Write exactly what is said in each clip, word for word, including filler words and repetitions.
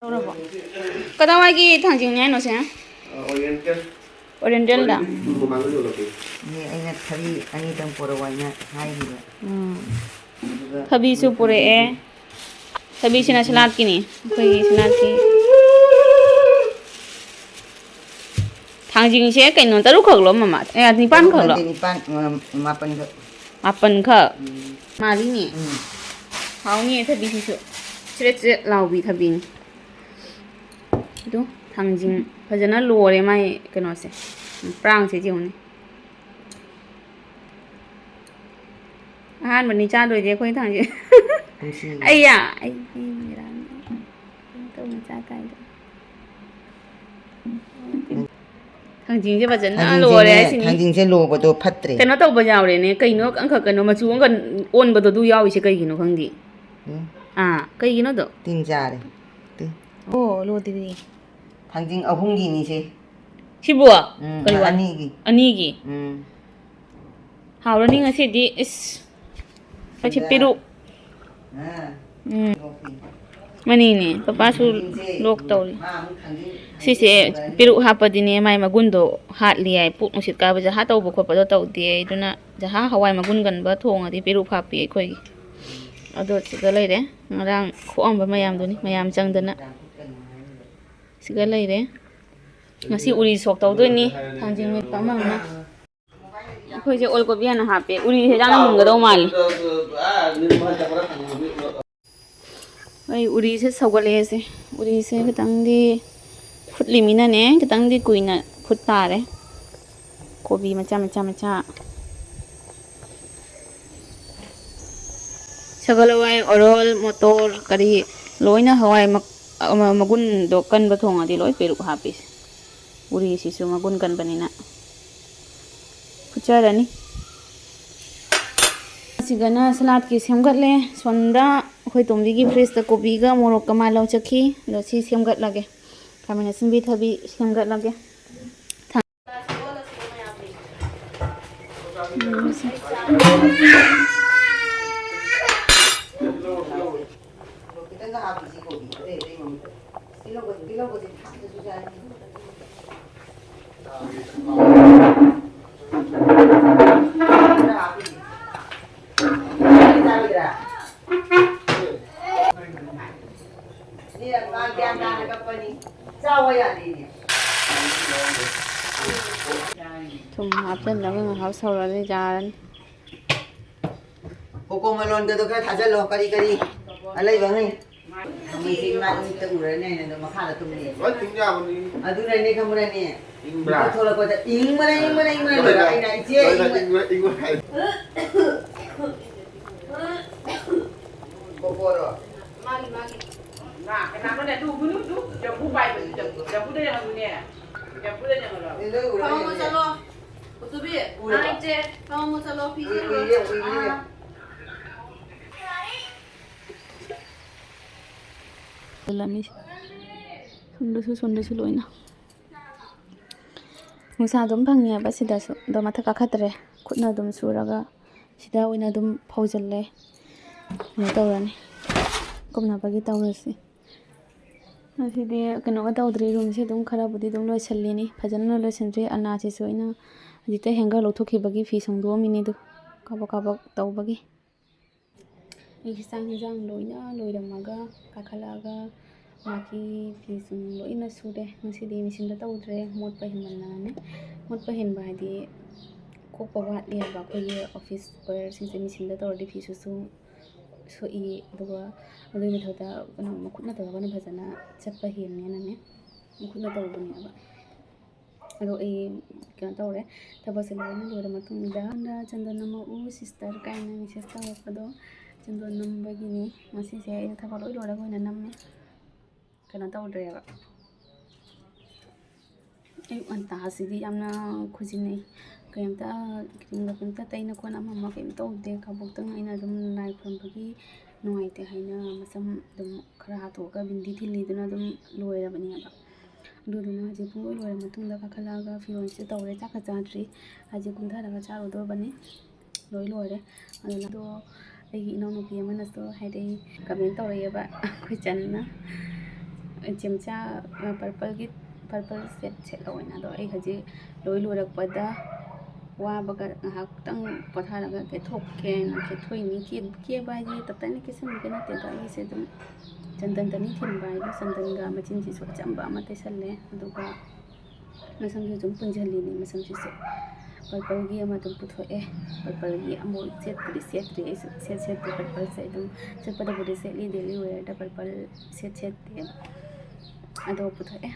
ꯇꯧꯔꯕꯣ? ꯀꯗꯥꯏꯋꯥꯏꯒꯤ ꯊꯥꯡꯖꯤꯡꯅꯦ ꯍꯥꯏꯅꯣ ꯁꯦ? ꯑꯣꯔꯤꯌꯦꯟꯇꯦꯜꯗ? ꯏꯅꯦ, ꯑꯩꯅ ꯊꯕꯤ ꯑꯅꯤꯗꯪ ꯄꯣꯔꯛꯑꯣ ꯍꯥꯏꯅ ꯍꯥꯏꯈꯤꯕ꯫ ꯎꯝ꯫ ꯑꯗꯨꯒ ꯊꯕꯤꯁꯨ ꯄꯨꯔꯛꯑꯦ꯫ ꯊꯕꯤꯁꯤꯅ ꯁꯂꯥꯠꯀꯤꯅꯤ, ꯑꯩꯈꯣꯏꯒꯤ ꯁꯂꯥꯠꯀꯤ꯫ ꯊꯥꯡꯖꯤꯡꯁꯦ ꯀꯩꯅꯣ, ꯇꯔꯨꯛꯈꯛꯂꯣ ꯃꯃꯥ? ꯑꯦ, ꯅꯤꯄꯥꯟꯈꯛꯂꯣ? ꯅꯠꯇꯦ, ꯅꯤꯄꯥꯟ, ꯃꯥ-, ꯃꯥꯄꯟꯈꯛ꯫ ꯃꯥꯄꯟꯈꯛ? ꯎꯝ꯫ ꯃꯥꯜꯂꯤꯅꯦ꯫ ꯎꯝ꯫ ꯍꯥꯎꯅꯤꯌꯦ ꯊꯕꯤꯁꯤꯁꯨ꯫ ꯆ꯭ꯔꯦꯠ ꯆ꯭ꯔꯦꯠ ꯂꯥꯎꯕꯤ ꯊꯕꯤꯅꯤ꯫ ꯑꯗꯨ ꯊꯥꯡꯖꯤꯡ ꯐꯖꯅ ꯂꯣꯔꯦ ꯃꯥꯏ ꯀꯩꯅꯣꯁꯦ꯫ ꯄ꯭ꯔꯥꯡꯁꯦ ꯌꯦꯡꯉꯨꯅꯦ꯫ ꯑꯍꯥꯟꯕꯅꯤ ꯆꯥꯗꯣꯏꯁꯦ ꯑꯩꯈꯣꯏ ꯊꯥꯡꯖꯤꯡ꯫ ꯀꯨꯝꯁꯤ꯫ ꯑꯩꯌꯥ, ꯑꯩ, ꯑꯩ ꯃꯤꯔꯥꯅꯤ꯫ ꯀꯩꯅꯣ ꯇꯧꯅ ꯆꯥ ꯀꯥꯏꯗ꯫ ꯊꯥꯡꯖꯤꯡꯁꯦ ꯐꯖꯅ ꯊꯥꯡꯖꯤꯡꯁꯦ ꯂꯣꯔꯦ ꯍꯥꯏꯁꯤꯅꯤ꯫ ꯊꯥꯡꯖꯤꯡꯁꯦ ꯂꯣꯕꯗꯣ ꯐꯠꯇ꯭ꯔꯦ꯫ ꯀꯩꯅꯣ ꯇꯧꯕ ꯌꯥꯎꯔꯦꯅꯦ, ꯀꯩꯅꯣ ꯑꯃꯈꯛ, ꯀꯩꯅꯣ ꯃꯆꯨ ꯑꯃꯒ ꯑꯣꯟꯕꯗꯣ ꯑꯗꯨ ꯌꯥꯎꯔꯤꯁꯦ ꯀꯩꯒꯤꯅꯣ ꯈꯪꯗꯦ꯫ ꯎꯝ꯫ ꯑꯥ, ꯀꯩꯒꯤꯅꯣꯗꯣ? ꯇꯤꯟ ꯆꯥꯔꯦ꯫ ꯇꯤꯟ꯫ ꯑꯣ, ꯂꯣꯗ꯭ꯔꯤ꯫ ꯊꯥꯡꯖꯤꯡ ꯑꯍꯨꯝꯒꯤꯅꯤꯁꯦ꯫ ꯁꯤꯕꯨ? ꯎꯝ, ꯀꯔꯤ ꯋꯥ? ꯑꯅꯤꯒꯤ꯫ ꯑꯅꯤꯒꯤ? ꯎꯝ꯫ ꯍꯥꯎꯔꯅꯤ ꯉꯁꯤꯗꯤ, ꯏꯁ꯫ ꯑꯁꯤ ꯁꯤꯗ꯫ ꯄꯦꯔꯨꯛ꯫ ꯑꯥ꯫ ꯎꯝ꯫ ꯃꯅꯤꯅꯦ, ꯄꯄꯥꯁꯨ ꯂꯣꯛ ꯇꯧꯔꯤ꯫ ꯁꯤꯁꯦ ꯄꯦꯔꯨꯛ ꯍꯥꯞꯄꯗꯤꯅꯦ, ꯃꯥꯏ ꯃꯒꯨꯟꯗꯣ ꯍꯥꯠꯂꯤ ꯍꯥꯏ꯫ ꯄꯨꯛ ꯅꯨꯡꯁꯤꯠ ꯀꯥꯕ, ꯖꯍꯥ ꯇꯧꯕ ꯈꯣꯠꯄꯗꯣ ꯇꯧꯗꯦ꯫ ꯑꯗꯨꯅ ꯖꯍꯥ ꯍꯋꯥꯏ ꯃꯒꯨꯟ ꯀꯟꯕ ꯊꯣꯡꯉꯗꯤ ꯄꯦꯔꯨꯛ ꯍꯥꯞꯄꯤ ꯑꯩꯈꯣꯏꯒꯤ꯫ ꯑꯗꯣ ꯁꯤꯗ ꯂꯩꯔꯦ꯫ ꯉꯔꯥꯡ ꯈꯣꯛꯑꯝꯕ ꯃꯌꯥꯝꯗꯨꯅꯤ, ꯃꯌꯥꯝ ꯆꯪꯗꯅ꯫ ꯁꯤꯒ ꯂꯩꯔꯦ꯫ ꯉꯁꯤ ꯎꯔꯤ ꯁꯣꯛ ꯇꯧꯗꯣꯏꯅꯤ꯫ ꯊꯥꯡꯖꯤꯡ ꯃꯦꯠꯄ ꯑꯃ ꯑꯃ꯫ ꯑꯩꯈꯣꯏꯁꯦ ꯑꯣꯜ ꯀꯣꯕꯤ ꯍꯥꯟꯅ ꯍꯥꯞꯄꯦ꯫ ꯎꯔꯤꯁꯦ ꯌꯥꯝꯅ ꯃꯨꯟꯒꯗꯧ ꯃꯥꯜꯂꯤ꯫ ꯑꯩ ꯎꯔꯤꯁꯦ ꯁꯧꯒꯠꯂꯛꯑꯦꯁꯦ꯫ ꯎꯔꯤꯁꯦ ꯈꯤꯇꯪꯗꯤ ꯐꯨꯠꯂꯤꯃꯤꯅꯅꯦ, ꯈꯤꯇꯪꯗꯤ ꯀꯨꯏꯅ ꯐꯨꯠ ꯇꯥꯔꯦ꯫ ꯀꯣꯕꯤ ꯃꯆꯥ ꯃꯆꯥ ꯃꯆꯥ꯫ ꯁꯒꯣꯜ ꯍꯋꯥꯏ, ꯑꯣꯔꯣꯜ, ꯃꯣꯇꯣꯔ, ꯀꯔꯤ, ꯂꯣꯏꯅ ꯍꯋꯥꯏ ꯃꯛ-, ꯑꯃ-, ꯃꯒꯨꯟꯗꯣ ꯀꯟꯕ ꯊꯣꯡꯉꯗꯤ ꯂꯣꯏ ꯄꯦꯔꯨꯛ ꯍꯥꯞꯄꯤ꯫ ꯎꯔꯤꯁꯤꯁꯨ ꯃꯒꯨꯟ ꯀꯟꯕꯅꯤꯅ꯫ ꯐꯨꯠꯆꯔꯅꯤ꯫ ꯑꯁꯤꯒꯅ ꯁꯂꯥꯠꯀꯤ ꯁꯦꯝꯒꯠꯂꯦ꯫ ꯁꯣꯝꯗ ꯑꯩꯈꯣꯏ ꯇꯣꯝꯕꯤꯒꯤ ꯐ꯭ꯔꯤꯖꯇ ꯀꯣꯕꯤꯒ ꯃꯣꯔꯣꯛꯀ ꯃꯥ ꯂꯧ ꯆꯠꯈꯤ꯫ ꯑꯗꯣ ꯁꯤ ꯁꯦꯝꯒꯠꯂꯒꯦ꯫ ꯈꯥꯃꯦꯟ ꯑꯁꯤꯟꯕꯤ ꯊꯕꯤ ꯁꯦꯝꯒꯠꯂꯒꯦ꯫ ꯈꯤꯇꯪꯒ ꯍꯥꯞꯄꯤꯁꯤ ꯀꯣꯕꯤ, ꯑꯇꯩ ꯑꯇꯩ ꯃꯃꯤꯠꯇ꯫ ꯊꯨꯝ ꯍꯥꯞꯆꯤꯜꯂꯒ ꯉꯥꯏꯍꯥꯛ ꯁꯧꯔꯗꯤ ꯌꯥꯔꯅꯤ꯫ ꯀꯣꯀꯣ ꯃꯦꯂꯣꯟꯒꯗꯣ ꯈꯔ ꯊꯥꯖꯤꯜꯂꯣ, ꯀꯔꯤ ꯀꯔꯤ ꯑꯂꯩꯕꯉꯩ꯫ ꯃꯤꯁꯦ ꯏꯃꯥ ꯃꯤꯠꯇ ꯎꯔꯅꯤ ꯍꯥꯏꯅ ꯑꯗꯨꯝ ꯃꯈꯥꯗ ꯇꯨꯝꯅꯤ꯫ ꯂꯣꯏ ꯇꯨꯝ ꯌꯥꯕꯅꯤ꯫ ꯑꯗꯨꯅꯅꯦ ꯈꯪꯕ꯭ꯔꯅꯦ? ꯏꯪꯕ꯭ꯔꯥ? ꯃꯤꯀꯞ ꯊꯣꯛꯂꯛꯄꯗ ꯏꯪꯕꯅ, ꯏꯪꯕꯅ, ꯏꯪꯕꯅ ꯂꯣꯏꯔꯦ꯫ ꯑꯩꯅ, "ꯏꯆꯦ, ꯂꯣꯏꯅ ꯏꯪꯕꯅ"꯫ ꯏꯪꯕ, ꯏꯪꯕ ꯍꯥꯏ꯫ ꯀꯣꯀꯣꯔꯣ? ꯃꯥꯒꯤ, ꯃꯥꯒꯤ꯫ ꯃꯥ ꯀꯅꯥꯅꯣꯅꯦ? ꯑꯗꯨ ꯎꯒꯅꯨ, ꯑꯗꯨ ꯖꯝꯕꯨ ꯄꯥꯏꯕꯗꯨ, ꯖꯝꯕꯨ, ꯖꯝꯕꯨꯗ ꯌꯦꯡꯍꯜꯂꯨꯅꯦ꯫ ꯖꯝꯕꯨꯗ ꯌꯦꯡꯍꯜꯂꯣ꯫ ꯅꯣꯏ ꯎꯔꯅꯤ ꯐꯝꯃꯣ, ꯍꯧꯖꯤꯛ꯫ ꯆꯠꯂꯣ꯫ ꯎꯇꯨꯕꯤ, ꯎꯔꯕ? ꯅꯪ ꯏꯆꯦ, ꯐꯝꯃꯣ, ꯆꯠꯂꯣ, ꯐꯤ ꯎꯏ, ꯁꯨꯔꯨꯔꯣ꯫ ꯎꯏꯔꯦ, ꯎꯏꯔꯦ꯫ ꯑꯥ꯫ ꯂꯝꯃꯤ ꯁꯣꯝꯗꯁꯨ, ꯁꯣꯝꯗꯁꯨ ꯂꯣꯏꯅ꯫ ꯅꯨꯡꯁꯥ ꯑꯗꯨꯝ ꯐꯪꯉꯦꯕ ꯁꯤꯗꯁꯨ, ꯑꯗꯣ ꯃꯊꯛ ꯀꯥꯈꯠꯇ꯭ꯔꯦ꯫ ꯈꯨꯠꯅ ꯑꯗꯨꯝ ꯁꯨꯔꯒ ꯁꯤꯗ ꯑꯣꯏꯅ ꯑꯗꯨꯝ ꯐꯧꯖꯤꯜꯂꯦ꯫ ꯀꯩꯅꯣ ꯇꯧꯔꯅꯤ, ꯀꯨꯞꯅꯕꯒꯤ ꯇꯧꯔꯁꯤ꯫ ꯉꯁꯤꯗꯤ ꯀꯩꯅꯣꯒ ꯇꯧꯗ꯭ꯔꯤ, ꯔꯨꯝꯁꯦ ꯑꯗꯨꯝ ꯈꯔꯕꯨꯗꯤ ꯑꯗꯨꯝ ꯂꯣꯏꯁꯤꯜꯂꯤꯅꯤ, ꯐꯖꯅ ꯂꯣꯏꯁꯤꯟꯗ꯭ꯔꯤ꯫ ꯑꯅꯥꯁꯤꯁꯨ ꯑꯩꯅ ꯍꯧꯖꯤꯛꯇ ꯍꯦꯡꯒꯔ ꯂꯧꯊꯣꯛꯈꯤꯕꯒꯤ ꯐꯤ ꯁꯨꯡꯗꯣꯛꯑꯝꯃꯤꯅꯤ, ꯑꯗꯨ ꯀꯥꯕꯛ ꯀꯥꯕꯛ ꯇꯧꯕꯒꯤ꯫ ꯑꯩꯒꯤ ꯆꯥꯛ ꯍꯦꯟꯖꯥꯡ ꯂꯣꯏꯅ ꯂꯣꯏꯔꯝꯃꯒ ꯀꯥꯈꯠꯂꯛꯑꯒ ꯃꯥꯒꯤ ꯐꯤ ꯁꯨꯝ ꯂꯣꯏꯅ ꯁꯨꯔꯦ꯫ ꯉꯁꯤꯗꯤ ꯃꯦꯆꯤꯟꯗ ꯇꯧꯗ꯭ꯔꯦ, ꯃꯣꯠꯄ ꯍꯦꯟꯃꯟꯗꯅꯅꯦ꯫ ꯃꯣꯠꯄ ꯍꯦꯟꯕ ꯍꯥꯏꯗꯤ ꯀꯣꯛꯄ ꯋꯥꯠꯂꯦꯕ꯫ ꯑꯩꯈꯣꯏꯒꯤ ꯑꯣꯐꯤꯁ ꯋꯦꯌꯔꯁꯤꯡꯁꯦ ꯃꯦꯆꯤꯟꯗ ꯇꯧꯔꯗꯤ ꯐꯤꯁꯨ ꯁꯨꯝ ꯁꯣꯛꯏ, ꯑꯗꯨꯒ ꯑꯗꯨꯒꯤ ꯃꯊꯛꯇ ꯀꯩꯅꯣ ꯃꯈꯨꯠꯅ ꯇꯧꯔꯒꯅ ꯐꯖꯅ ꯆꯠꯄ ꯍꯦꯟꯅꯦꯅꯅꯦ ꯃꯈꯨꯠꯅ ꯇꯧꯕꯅꯦꯕ꯫ ꯑꯗꯣ ꯑꯩ ꯀꯩꯅꯣ ꯇꯧꯔꯦ, ꯊꯕꯛꯁꯦ ꯂꯣꯏꯅ ꯂꯣꯏꯔ ꯃꯇꯨꯡꯗ, "ꯆꯟꯗꯣꯟ ꯅꯝꯃꯛꯎ ꯁꯤꯁꯇꯔ" ꯀꯥꯏꯅ ꯃꯦꯁꯦꯖ ꯇꯧꯔꯛꯄꯗꯣ ꯆꯟꯗꯣꯟ ꯅꯝꯕꯒꯤꯅꯤ꯫ ꯉꯁꯤꯁꯦ ꯑꯩꯅ ꯊꯕꯛ ꯂꯣꯏ ꯂꯣꯏꯔꯒ ꯑꯣꯏꯅ ꯅꯝꯃꯦ, ꯀꯩꯅꯣ ꯇꯧꯗ꯭ꯔꯦꯕ꯫ ꯑꯌꯨꯛ ꯉꯟꯇꯥꯁꯤꯗꯤ ꯌꯥꯝꯅ ꯈꯨꯖꯤꯟꯅꯩ, ꯀꯩꯝꯇ ꯀ꯭ꯔꯤꯝꯒ ꯀꯩꯝꯇ ꯇꯩꯅ ꯈꯣꯠꯅ ꯑꯃ ꯑꯃ ꯀꯩꯝ ꯇꯧꯗꯦ꯫ ꯀꯕꯣꯛꯇꯪ ꯑꯩꯅ ꯑꯗꯨꯝ ꯂꯥꯏ ꯈꯨꯔꯨꯝꯕꯒꯤ ꯅꯨꯡꯉꯥꯏꯇꯦ ꯍꯥꯏꯅ ꯃꯆꯝ ꯑꯗꯨꯝ ꯈꯔ ꯍꯥꯠꯇꯣꯛꯑꯒ ꯕꯤꯟꯗꯤ ꯊꯤꯜꯂꯤꯗꯨꯅ ꯑꯗꯨꯝ ꯂꯣꯏꯔꯕꯅꯦꯕ꯫ ꯑꯗꯨꯗꯨꯅ ꯍꯧꯖꯤꯛ ꯄꯨꯡꯂꯣꯏ ꯂꯣꯏꯔ ꯃꯇꯨꯡꯗ ꯀꯥꯈꯠꯂꯛꯑꯒ ꯐꯤꯔꯣꯜꯁꯦ ꯇꯧꯔꯦ꯫ ꯆꯥꯛꯀ ꯆꯥꯗ꯭ꯔꯤ꯫ ꯍꯧꯖꯤꯛ ꯀꯨꯝꯊꯔꯒ ꯆꯥꯔꯨꯗꯧꯔꯕꯅꯤ꯫ ꯂꯣꯏ ꯂꯣꯏꯔꯦ꯫ ꯑꯗꯨꯅ ꯑꯗꯣ ꯑꯩꯒꯤ ꯏꯅꯥꯎꯅꯨꯄꯤ ꯑꯃꯅꯁꯨ ꯍꯥꯏꯔꯛꯏ, ꯀꯃꯦꯟ ꯇꯧꯔꯛꯑꯦꯕ ꯑꯩꯈꯣꯏ ꯆꯟꯅ, ꯏꯆꯦꯝꯆꯥ, ꯑ, purpleꯒꯤ, purple set ꯁꯦꯠꯂꯛꯑꯣꯅ꯫ ꯑꯗꯣ ꯑꯩ ꯍꯧꯖꯤꯛ ꯂꯣꯏ ꯂꯣꯏꯔꯛꯄꯗ ꯋꯥꯕꯒ ꯉꯥꯏꯍꯥꯛꯇꯪ ꯄꯣꯊꯥꯔꯒ ꯀꯦꯊꯣꯛꯀꯦꯅ ꯀꯦꯊꯣꯛꯏꯅꯤ꯫ ꯀꯦ-, ꯀꯦꯕ ꯍꯥꯏꯗꯤ ꯇꯞ ꯇꯥꯏꯅ ꯀꯦꯁꯟꯕꯤꯒ ꯅꯠꯇꯦꯗ꯫ ꯑꯩꯁꯦ ꯑꯗꯨꯝ ꯆꯟꯗꯟ ꯇꯅꯤ ꯊꯤꯟꯕ ꯍꯥꯏꯗꯤ ꯆꯟꯗꯟꯒ ꯃꯆꯤꯟꯁꯤꯁꯨ ꯑꯆꯝꯕ ꯑꯃ ꯇꯩꯁꯜꯂꯦ꯫ ꯑꯗꯨꯒ ꯃꯁꯝꯁꯨ ꯑꯗꯨꯝ ꯄꯨꯟꯁꯤꯜꯂꯤꯅꯤ ꯃꯁꯝꯁꯤꯁꯨ꯫ Purpleꯒꯤ ꯑꯃ ꯑꯗꯨꯝ ꯄꯨꯊꯣꯛꯑꯦ꯫ Purpleꯒꯤ ꯑꯃꯨꯛ ꯁꯦꯠꯄꯨꯗꯤ ꯁꯦꯠꯇ꯭ꯔꯤ ꯑꯩꯁꯨ꯫ ꯁꯦꯠ ꯁꯦꯠꯇꯦ purpleꯁꯦ꯫ ꯑꯗꯨꯝ ꯆꯠꯄꯗꯕꯨꯗꯤ ꯁꯦꯠꯂꯤ, daily wearꯗ purple ꯁꯦꯠ ꯁꯦꯠꯇꯦ꯫ ꯑꯗꯣ ꯄꯨꯊꯣꯛꯑꯦ꯫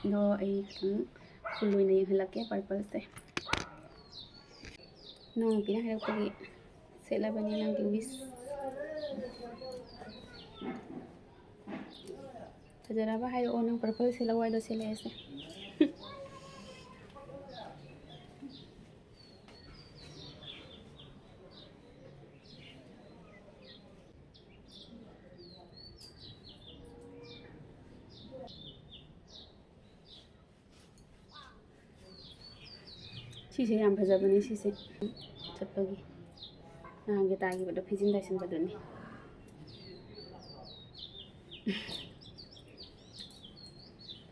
ꯑꯗꯣ ꯑꯩ ꯈꯤꯇꯪ full ꯑꯣꯏꯅ ꯌꯦꯡꯍꯜꯂꯛꯀꯦ purpleꯁꯦ꯫ ꯏꯅꯥꯎꯅꯨꯄꯤꯅ ꯍꯥꯏꯔꯛꯄꯒꯤ ꯁꯦꯠꯂꯕꯅꯤ ꯅꯪꯒꯤ wish꯫ ꯐꯖꯔꯕ ꯍꯥꯏꯔꯛꯑꯣ, ꯅꯪ purple ꯁꯦꯠꯂꯛꯑꯣ ꯍꯥꯏꯗꯣ ꯁꯦꯠꯂꯛꯑꯦꯁꯦ꯫ ꯁꯤꯁꯦ ꯌꯥꯝ ꯐꯖꯕꯅꯦ ꯁꯤꯁꯦ꯫ ꯆꯠꯄꯒꯤ ꯅꯍꯥꯟꯒꯤ ꯇꯥꯏꯈꯤꯕꯗꯣ ꯐꯤꯖꯤꯟ ꯇꯥꯏꯁꯟꯕꯗꯨꯅꯤ꯫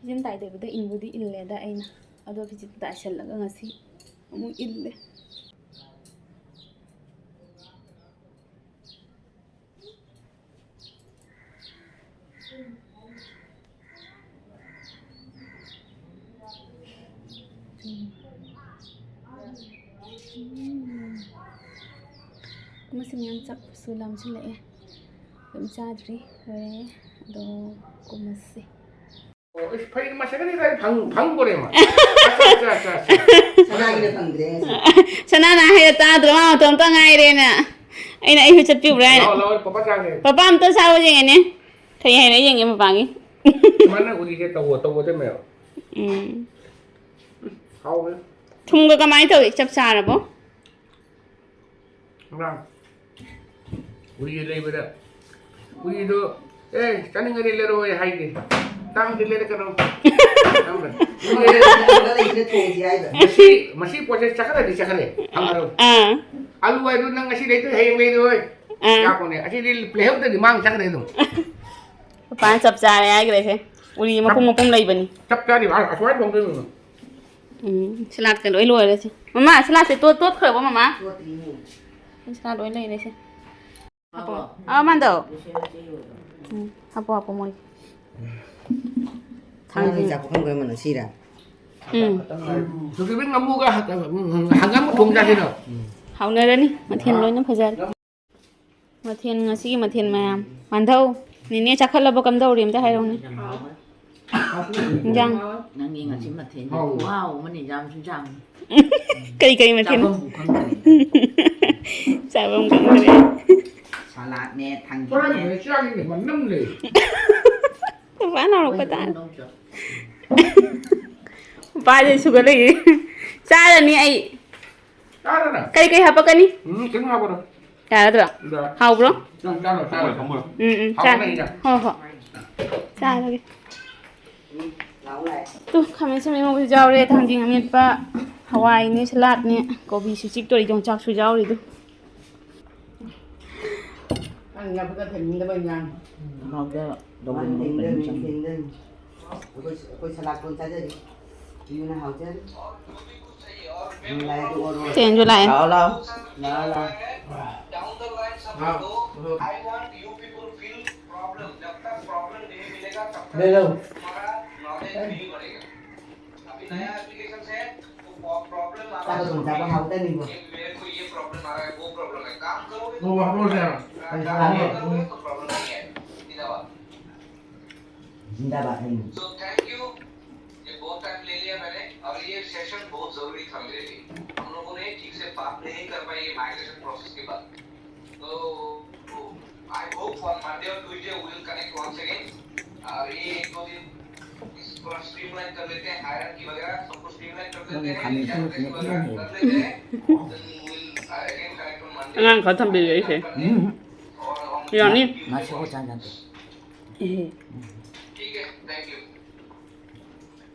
ꯐꯤꯖꯤꯟ ꯇꯥꯏꯗꯕꯤꯗ ꯏꯟꯕꯨꯗꯤ ꯏꯜꯂꯦꯗ ꯑꯩꯅ, ꯑꯗꯣ ꯐꯤꯖꯤꯟ ꯇꯥꯏꯁꯜꯂꯒ ꯉꯁꯤ ꯑꯃꯨꯛ ꯏꯜꯂꯦ꯫ ꯃꯁꯤ ꯃꯌꯥꯝ ꯆꯥꯛꯁꯨ ꯂꯥꯝꯁꯤꯜꯂꯛꯑꯦ꯫ ꯑꯗꯨꯝ ꯆꯥꯗ꯭ꯔꯤ, ꯂꯣꯏꯔꯦ꯫ ꯑꯗꯣ ꯀꯨꯝꯃꯁꯤ꯫ ꯑꯣ, ꯏꯁ, ꯐꯩ, ꯃꯁꯤꯗꯅꯤ ꯀꯥꯏ ꯐꯪ-, ꯐꯪꯗꯣꯔꯦ ꯃꯥ꯫ ꯑꯠꯆꯥ, ꯑꯠꯆꯥ, ꯑꯠꯆꯥ, ꯑꯠꯆꯥ꯫ ꯁꯅꯥꯒꯤꯅ ꯐꯪꯗ꯭ꯔꯦ ꯉꯁꯤ꯫ ꯁꯅꯥꯅ ꯍꯥꯏꯔ ꯇꯥꯗ꯭ꯔꯣ? ꯃꯥ ꯃꯇꯣꯝꯇ ꯉꯥꯏꯔꯦꯅ꯫ ꯑꯩꯅ, "ꯑꯩꯁꯨ ꯆꯠꯄꯤꯕ꯭ꯔꯥ?" ꯍꯥꯏꯅ꯫ ꯂꯥꯛꯑꯣ, ꯂꯥꯛꯑꯣ, ꯄꯄꯥ ꯆꯥꯒꯦ꯫ ꯄꯄꯥ ꯑꯝꯇ ꯆꯥꯕ ꯌꯦꯡꯉꯦꯅꯦ꯫ ꯀꯔꯤ ꯍꯥꯏꯅ ꯌꯦꯡꯒꯦ ꯃꯄꯥꯒꯤ? ꯁꯨꯃꯥꯏꯅ ꯎꯔꯤꯁꯦ ꯇꯧꯋꯣ, ꯇꯧꯒꯗꯕꯅꯦꯕ꯫ ꯎꯝ꯫ ꯍꯥꯎꯕꯅꯦ꯫ ꯊꯨꯝꯒ ꯀꯃꯥꯏꯅ ꯇꯧꯏ? ꯆꯞ ꯆꯥꯔꯕꯣ? ꯉꯔꯥꯡ ꯎꯔꯤ ꯂꯩꯕꯗ ꯎꯔꯤꯗꯣ, "ꯑꯦ, ꯆꯥꯅꯤꯡꯉꯗꯤ ꯂꯩꯔꯛꯑꯣ" ꯍꯥꯏꯗꯦ꯫ "ꯇꯥꯡꯗꯤ ꯂꯩꯔꯛꯀꯅꯨ"꯫ ꯈꯪꯕ꯭ꯔꯥ? ꯂꯩꯁꯤꯅ ꯊꯣꯡꯁꯤ ꯍꯥꯏꯕ꯫ ꯃꯁꯤ, ꯃꯁꯤ ꯄꯣꯠꯁꯦ ꯆꯠꯈ꯭ꯔꯗꯤ ꯆꯠꯈ꯭ꯔꯦ, ꯐꯪꯉꯔꯣꯏ꯫ ꯑꯥ꯫ ꯑꯂꯨ ꯍꯥꯏꯗꯨ ꯅꯪ ꯉꯁꯤ ꯂꯩꯇ꯭ꯔꯦ, ꯍꯌꯦꯡ ꯂꯩꯔꯣꯏ꯫ ꯑꯥ꯫ ꯌꯥꯄꯣꯠꯅꯦ꯫ ꯑꯁꯤꯗꯤ ꯂꯩꯍꯧꯗ꯭ꯔꯗꯤ ꯃꯥꯡ ꯆꯠꯈ꯭ꯔꯦ ꯑꯗꯨꯝ꯫ ꯄꯥꯄꯥꯅ ꯆꯞ ꯆꯥꯔꯦ ꯍꯥꯏꯈ꯭ꯔꯦꯁꯦ꯫ ꯎꯔꯤ ꯃꯄꯨꯝ ꯃꯄꯨꯝ ꯂꯩꯕꯅꯤ꯫ ꯆꯞ ꯆꯥꯔꯤꯕ ꯑꯁꯨꯃꯥꯏꯅ ꯊꯣꯡꯗꯣꯏꯅꯣ? ꯎꯝ, ꯁꯂꯥꯠꯀ ꯂꯣꯏ ꯂꯣꯏꯔꯦꯁꯦ꯫ ꯃꯃꯥ, ꯁꯂꯥꯠꯁꯦ ꯇꯣꯠ-, ꯇꯣꯠꯈ꯭ꯔꯕꯣ, ꯃꯃꯥ? ꯁꯂꯥꯠ ꯂꯣꯏ ꯂꯩꯔꯦꯁꯦ꯫ ꯍꯥꯄꯣ꯫ ꯑꯥ, ꯃꯥꯟꯗꯣ꯫ ꯎꯝ, ꯍꯥꯄꯣ, ꯍꯥꯄꯣ, ꯃꯣꯏ꯫ ꯊꯥꯡꯖꯤꯡ꯫ ꯆꯥꯛ ꯄꯨꯈꯝ ꯈꯔ ꯃꯅꯝ ꯁꯤꯔꯦ꯫ ꯎꯝ꯫ ꯁꯨꯒꯤꯕꯤ ꯉꯥꯃꯨꯒ ꯍꯪꯒꯥꯝꯒ ꯊꯣꯡ ꯆꯥꯁꯤꯔꯣ? ꯍꯥꯎꯅꯔꯅꯤ꯫ ꯃꯊꯦꯜ ꯂꯣꯏꯅ ꯐꯖꯔꯦ꯫ ꯃꯊꯦꯜ, ꯉꯁꯤꯒꯤ ꯃꯊꯦꯜ ꯃꯌꯥꯝ꯫ ꯃꯥꯟꯙꯧ, ꯅꯦꯅꯦ ꯆꯥꯈꯠꯂꯕ ꯀꯝꯗꯧꯔꯤ? ꯑꯝꯇ ꯍꯥꯏꯔꯛꯎꯅꯦ꯫ ꯌꯥꯝ ꯍꯥꯎꯋꯦ꯫ ꯏꯟꯖꯥꯡ꯫ ꯅꯪꯒꯤ ꯉꯁꯤ ꯃꯊꯦꯜꯗꯤ ꯍꯥꯎꯋꯦ꯫ ꯈꯨꯍꯥꯎ ꯑꯃꯅꯤ, ꯌꯥꯝꯁꯨ ꯌꯥꯝꯃꯤ꯫ ꯀꯩ ꯀꯩ ꯃꯊꯦꯜ? ꯆꯥꯐꯝꯕꯨ ꯈꯪꯗ꯭ꯔꯦ꯫ ꯆꯥꯐꯝ ꯈꯪꯗ꯭ꯔꯦ꯫ ꯁꯂꯥꯠꯅꯦ, ꯊꯥꯡꯖꯤꯡꯅꯦ꯫ ꯄꯨꯔꯥ ꯆꯥꯛ ꯃꯅꯝ ꯂꯩ꯫ ꯄꯥꯄꯥ ꯅꯥꯎꯔꯛꯄ ꯇꯥꯔꯦ꯫ ꯄꯥꯄꯥꯁꯦ ꯁꯨꯒꯠꯂꯛꯏ꯫ ꯆꯥꯔꯅꯤ ꯑꯩ꯫ ꯆꯥꯔꯣꯅꯦ꯫ ꯀꯩ ꯀꯩ ꯍꯥꯄꯛꯀꯅꯤ? ꯎꯝ, ꯀꯩꯝ ꯍꯥꯞꯄꯔꯣꯏ꯫ ꯌꯥꯔꯗ꯭ꯔꯣ? ꯌꯥꯔꯦ꯫ ꯍꯥꯎꯕ꯭ꯔꯣ? ꯅꯪ ꯆꯥꯔꯣ, ꯆꯥꯔꯣ꯫ ꯎꯝ, ꯎꯝ, ꯆꯥ-, ꯍꯥꯎꯕꯅꯦ, ꯏꯟꯖꯥꯡ꯫ ꯍꯣꯏ, ꯍꯣꯏ꯫ ꯆꯥꯔꯒꯦ꯫ ꯇꯨ, ꯈꯥꯃꯦꯟ ꯑꯁꯤꯟꯕꯤ ꯉꯧꯕꯁꯨ ꯌꯥꯎꯔꯦ, ꯊꯥꯡꯖꯤꯡ ꯑꯃꯦꯠꯄ, ꯍꯋꯥꯏꯅꯦ, ꯁꯂꯥꯠꯅꯦ, ꯀꯣꯕꯤꯁꯨ ꯆꯤꯛꯇꯣꯔꯤ, ꯌꯣꯡꯆꯥꯛꯁꯨ ꯌꯥꯎꯔꯤ꯫ ꯑꯗꯨ ꯅꯪ ꯂꯕꯨꯛꯇ ꯊꯦꯡꯅꯤꯡꯗꯕ ꯏꯟꯖꯥꯡ꯫ ꯉꯥꯎꯖ ꯗꯧꯕꯅꯤ ꯃꯥꯅ ꯊꯦꯡꯗꯣꯏꯅꯤ, ꯃꯣꯏ ꯊꯦꯡꯗꯣꯏꯅꯤ꯫ ꯑꯩꯈꯣꯏ, ꯑꯩꯈꯣꯏ ꯁꯂꯥꯠ ꯀꯣꯟ ꯆꯥꯖꯒꯦ꯫ ꯌꯨꯅ ꯍꯥꯎꯖꯔꯤ꯫ ꯂꯥꯛꯑꯦ, ꯑꯗꯨ ꯑꯣꯔꯣ꯫ ꯆꯦꯟꯁꯨ ꯂꯥꯛꯑꯦ꯫ ꯂꯥꯛꯑꯣ, ꯂꯥꯛꯑꯣ꯫ ꯂꯥꯛꯑꯣ, ꯂꯥꯛꯑꯣ꯫ ꯂꯩ, ꯂꯧ꯫ ꯆꯥꯛ ꯑꯗꯨꯝ ꯆꯥꯕ ꯍꯥꯎꯇꯅꯤꯀꯣ꯫ ꯅꯣꯡꯃ ꯍꯥꯞꯄꯛꯑꯣꯁꯦ ꯍꯥꯏꯔꯣ? ꯀꯔꯤ ꯆꯥꯔꯒꯦ? ꯖꯤꯟꯗꯥꯕꯥꯗ ꯍꯥꯏꯅꯤ꯫ ये बहुत टाइम ले लिया मैंने और ये सेशन बहुत जरूरी था मेरे लिए। हम लोगों ने ठीक से बात नहीं कर पाए ये माइग्रेशन प्रोसेस के बाद। तो I hope on Monday or Tuesday we will connect once again। और ये एक दो दिन इस पूरा स्ट्रीमलाइन कर लेते हैं, हायरार्की वगैरह सब कुछ स्ट्रीमलाइन कर लेते हैं, कैटेगरी वगैरह कर लेते हैं। Then we will again connect on Monday। ꯑꯉꯥꯡ ꯈꯔ ꯊꯝꯕꯤꯔꯦ ꯑꯩꯁꯦ꯫ ꯎꯝ꯫ ꯌꯥꯅꯤ꯫ ꯃꯥ ꯁꯤꯡꯖꯨ ꯆꯥ ꯆꯥꯗꯦ꯫ ꯑꯦ꯫ ठीक है, thank you।